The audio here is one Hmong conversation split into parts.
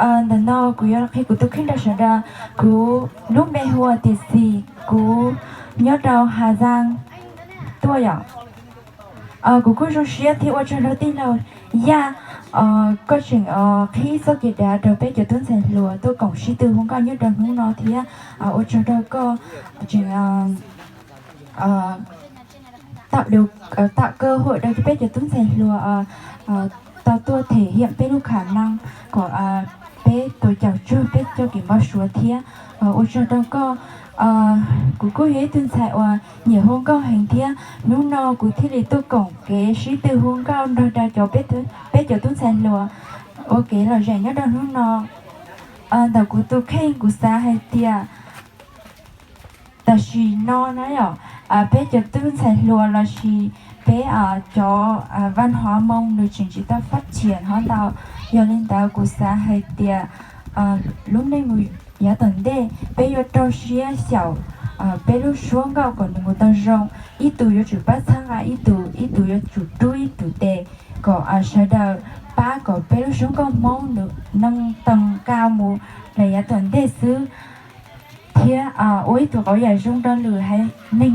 Ntawm no kuv yuav qhia kuv tus kheej rau sawv daws. Kuv lub npe hu ua Tiam Xis, kuv nyob rau Hà Giang tuaj yom. Kuv kuj zoo siab thiab ua tsaug rau tij laug Yaj, koj tseem qhib txoj kev dav rau peb cov tub ntxhais hluas tuaj koom sib tw hu nkauj nyob rau hnub no thiab ua tsaug rau koj tseem tạo điều, tạo cơ hội rau peb cov tub ntxhais hluas tau tuaj thể hiện peb lub khả năng kom peb tus caum tsuag peb coj kev npau suav thiab. Ua tsaug rau koj. Kuv kuj yog ib tug ntxhais uas nyiam hu nkauj heev thiab hnub no kuv thiaj li tuaj koom kev sib tw hu nkauj nrog rau cov, peb cov tub ntxhais hluas ua kev lom zem nyob rau hnub no. Ntawm kuv tus kheej kuv xav hais tias tam sim no na yom, peb cov tub ntxhais hluas lossis peb cov văn hóa Mông nws tseem tsis tau phát triển hov ntau. Yog li ntawd kuv xav hais tias lub neej mus yav tom ntej peb yuav rau siab xyaum peb lub suab nkauj kom nws mus tau zoo. Ib tug yuav tsum pab txhawb nqa ib tug, ib tug yuav tsum rub ib tug tes kom sawv daws pab kom peb lub suab nkauj Hmoob nws nws tau nqa mus rau yav tom ntej xwb. Thiab ua ib tug qauv yam zoo rau lwm haiv neeg,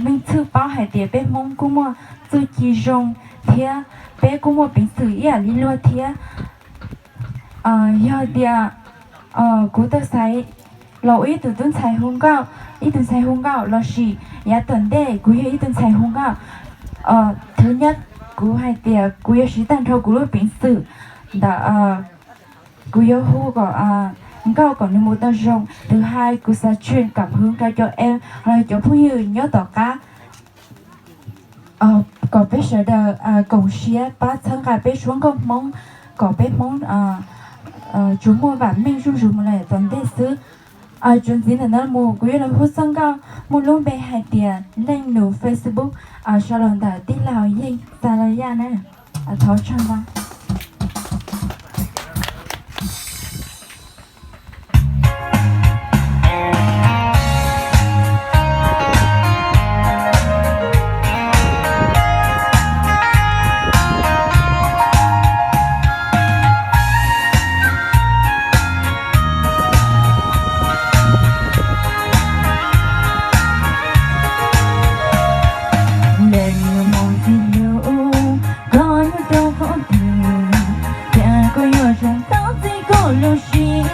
neeg txhwj paub hais tias peb Hmoob kuj muaj txuj ci zoo thiab peb kuj muaj peev xwm ib yam li luag thiab. Yog tias kuv tau xaiv los ua ib tug tub ntxhais hu nkauj, ib tug ntxhais hu nkauj lossis yav tom ntej kuv yog ib tug ntxhais hu nkauj, thứ nhất kuv hais tias kuv yuav siv tag nrho kuv lub peev xwm ntawm kuv yuav hu kom nkauj kom nws mus tau zoo. Thứ hai kuv xav truyền cảm hứng rau cov em los cov phooj ywg nyob tom qab kom peb sawv daws koom siab pab txhawb nqa peb suab nkauj Hmoob kom peb Hmoob tsuas muaj vam meej zuj zus mus lawm tom ntej xwb. Txuas ntxiv ntawm no mus kuv yuav los hu txoj nkauj muaj lub npe hais tias Neej Nus Facebook, sau los ntawm tij laug Yeej Xas Los Yaj na. Thov tsaug ntau. Lawm nws mus ntxig lug, koj nyob rau qhov twg, cas koj yuav zoo tau txij koj lub siab.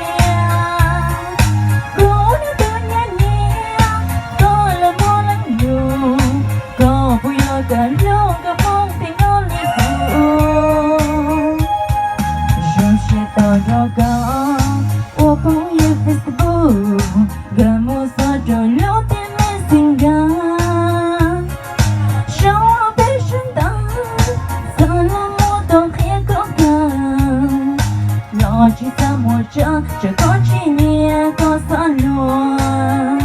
Kuv nyob twj nyiab nyiab, koj lawv muaj leej lug, koj puas yuav kawm lub nkauj Hmoob pheej nkaus li kuv. Zoo siab tau nrog koj ua phooj ywg Facebook, nkag mus txog rau lub tiam Messenger. Zoo peb sawv daws txawm los muaj tau qhia koj kawg, los tsis txaj muag tsam koj tsis nyiam koj xav luag.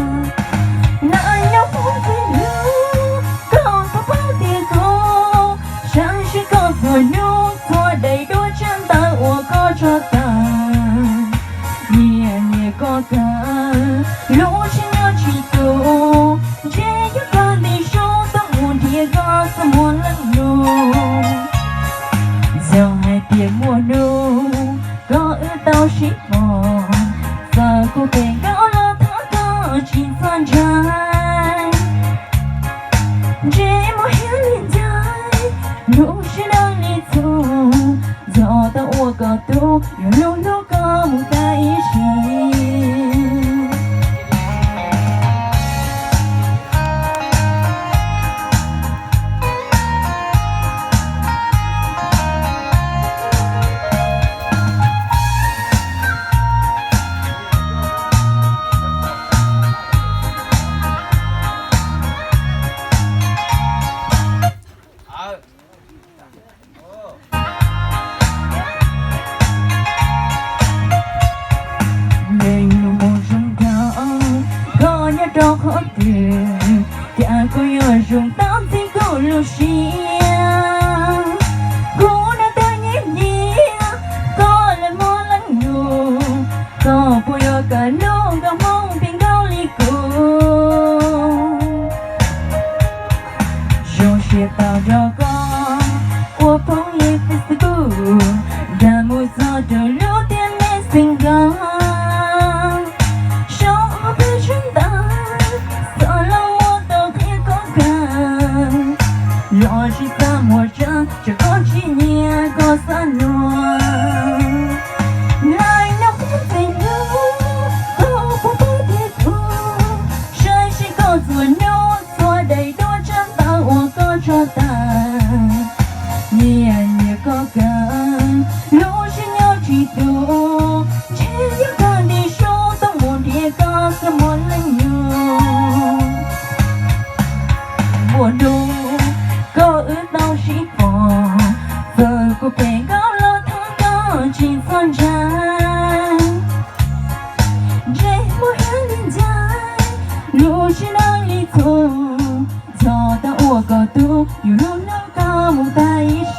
Nyob hauv Facebook koj puas paub tias kuv saib seb koj txhua hnub txhua daim duab tsab ntawv uas koj tso tawm. Nyiam nyiam koj kawg, lub siab nyob tsis tus, ntshe yuav kawg nti zoo tau mus nrhiav koj txaj muag leej lug. Yog hais tias muaj hnub koj wb tau sib pom, txawm kuv pheej nkaus los thov koj tsis txhob ntshai. Ntshe muaj hiav li ncaig, lub siab dawb li txhuv, yog tau ua koj tub yuav hlub hlub koj mus tas ib sim. Neej nus mus zoo nraug, koj nyob rau qhov twg, cas koj yuav zoo tau txij koj lub siab. Kuv nyob twj nyiab nyiab, koj lawv muaj leej lug, koj puas yuav kawm lub nkauj Hmoob pheej nkaus li kuv. Zoo siab tau nrog koj ua phooj ywg Facebook, nkag mus txog rau lub tiam Messenger. Tus ntshe yuav kawg nti sub tuaj mus nrhiav koj txog muaj leej nyuam. Muaj dua koj wb tau sib pom, txawm kuv pheej nkaus los thov koj tsis txhob ntshai. Ntsej muag hiab li ncaj, lub siab dawb li txhuv, txog tau ua koj tug, yus lub hlwb koj mus tag ib